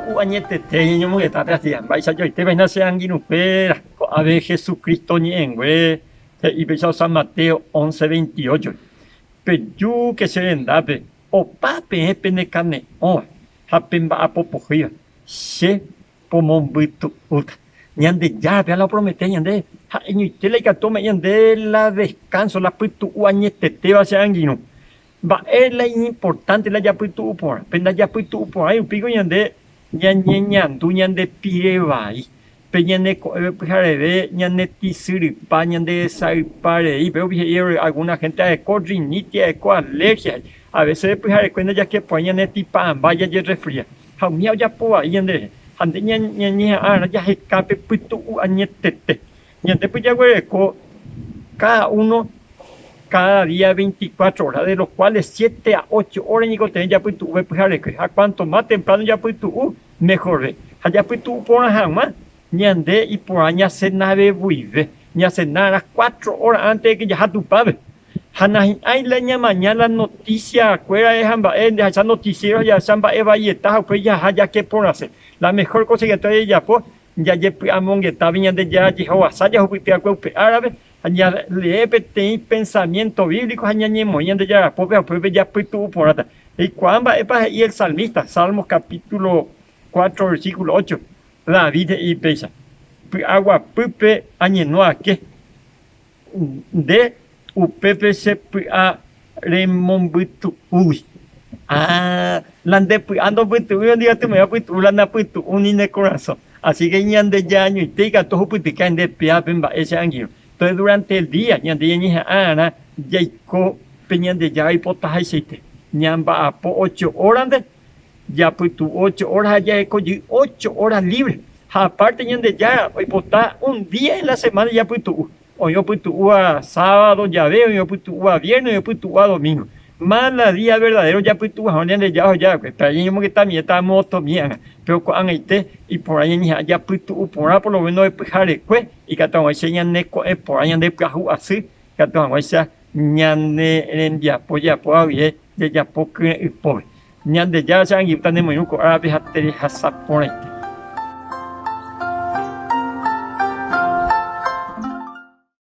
Pytu'u añetete ñañomongetápe así, mba'éicha joitépa hína che angirũkuéra, ko'ápe Jesucristo ñe'ẽngue he'i péicha San Mateo 11:28. Pejúke che rendápe opa peẽ penekane'õva ha pemba'apo pohýiva, che pomombytu'úta. Ñandejárape la opromete ñandéve, ha'eñoite la ikatu ome'ẽ ñandéve la descanso, la pytu'u añetetéva che angirũ. Mba'e la iñimportánte la japytu'u porã? Pe ndajapytu'u porãi upéiko ñande ñañeñandu ñande pire vai, pe ñane ko'ẽve pyhareve ñane tĩsyrypa, ñande resaypa rei. Upépe he'i algúna hénte areko rinitis, areko alergia he'i. A vése pyharekue ndajakeporãi ñane tĩpa'ãmba jajerrefria. Ha umíva ojapo vai ñanderehe. Ha nde ñañeha'ãrã jaheka pe pytu'u añetete. Ñande pyjaguereko káda uno káda día veinticuatro óra, de los cuales siete a ocho óra ñaikotevẽ japytu'u pe pyharekue. Ha kuánto más temprano japytu'u, mejorve. Ha japytu'u porã hag̃ua, ñande iporã ñasenavevuive. Ñasenarã cuatro óra ántes de ke jaha Tupãpe. Ha nahi'ãi la ñamaña la noticia kuérare ha mba'e, jahecha noticiero ha jahecha mba'e vaieta ha upéi jaha jake porãse. La mejor cosa ikatu jajapo, jajepy'amongetávi Ñandejára jehovasa jahupyty va'ekue upe árape ha jalee peteĩ pensamiento bíblico ha ñañemoĩ Ñandejára pópe ha upépe japytu'u porãta. Eikuaa mba'épa he'i el salmista, Salmos capítulo 4 versículo 8, David he'i péicha, Py'aguapýpe añeno ake. Nde upépe che py'a remombytu'úgui. Ah, la nde py'a ndombytu'úiva ndikatumo'ã pytu'u la napytu'ũ ni ne korasõ. Así que Ñandejára añoite ikatu ohupytyka nde péape mba'e che angirũ. Entonces durante el día ñande ñañeha'ãrã jaiko pe Ñandejára oipotahaichaite. Ñamba'apo ocho hórante Japytu'u ocho horas ha jareko jey ocho horas libre. Ha aparte Ñandejára oipota un día en la semana japytu'u. Oĩ opytu'úva sábado jave, oĩ opytu'úva viernes, oĩ opytu'úva domingo. Más la día verdadero japytu'u hag̃ua Ñandejára oheja va'ekue. Péva ñañomongeta motomi ág̃a. Péro ko'ag̃aite iporã ñañeha'ã japytu'u porã por lo menos pyharekue ikatu hag̃uáicha ñaneko'ẽ porã ñande pyahu asy, ikatu hag̃uáicha ñane rembiapo jajapóva guive jajapo kyre'ỹpópe. Ñandejára che angirũta nemoirũ ko árape ha terehasa porãite.